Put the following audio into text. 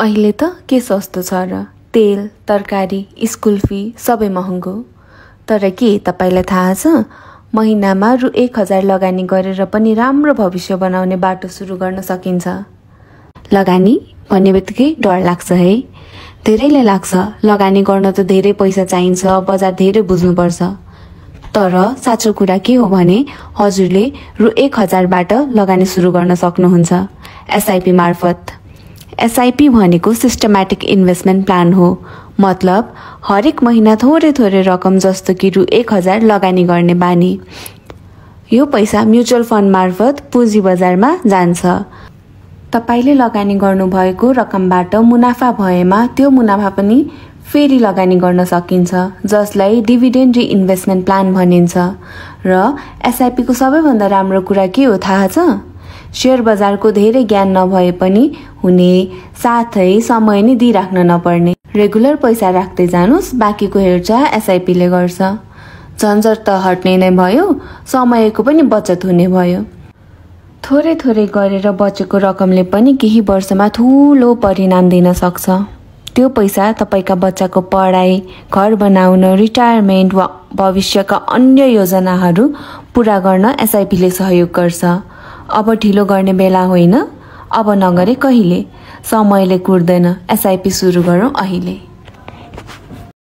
अहिले त के सस्तो छ र, तेल, तरकारी, स्कुल फी सबै महँगो। तर के तपाईलाई थाहा छ, महिनामा रु 1000 लगानी गरेर पनि राम्रो भविष्य बनाउने बाटो सुरु गर्न सकिन्छ। लगानी भन्ने बित्तिकै डर लाग्छ है। धेरैले लाग्छ लगानी गर्न त धेरै पैसा चाहिन्छ, बजार धेरै बुझ्नुपर्छ। तर साँचो कुरा के हो भने हजुरले रु 1000 बाट लगानी सुरु गर्न सक्नुहुन्छ एसआईपी मार्फत। एसआईपी भनेको सिस्टमेटिक इन्भेस्टमेन्ट प्लान हो। मतलब हरेक महिना थोरै थोरै रकम जस्तो कि रु 1000 लगानी गर्ने बानी। यो पैसा म्युचुअल फन्ड मार्फत पुँजी बजारमा जान्छ। तपाईले लगानी गर्नुभएको रकमबाट मुनाफा भएमा त्यो मुनाफा पनि फेरि लगानी गर्न सकिन्छ, जसलाई डिभिडेन्ड रिइन्भेस्टमेन्ट प्लान भनिन्छ। र एसआईपी को सबैभन्दा राम्रो कुरा के हो थाहा छ? शेयर बजारको धेरै ज्ञान नभए पनि हुने, साथै समय नै दिइराख्न नपर्ने। रेगुलर पैसा राख्दै जानुस्, बाँकीको हेरचाह एसआईपी ले गर्छ। झन्झट त हट्ने नै भयो, समयको पनि बचत हुने भयो। थोरै थोरै गरेर बचेको रकमले पनि केही वर्षमा ठूलो परिणाम दिन सक्छ। त्यो पैसा तपाईका बच्चाको पढाइ, घर बनाउन, रिटायरमेन्ट वा भविष्यका अन्य योजनाहरू पूरा गर्न एसआईपी ले सहयोग गर्छ। अब ढिलो गर्ने बेला होइन, अब नगरे कहिले। समयले कुर्दैन, एसआईपी सुरु गरौँ अहिले।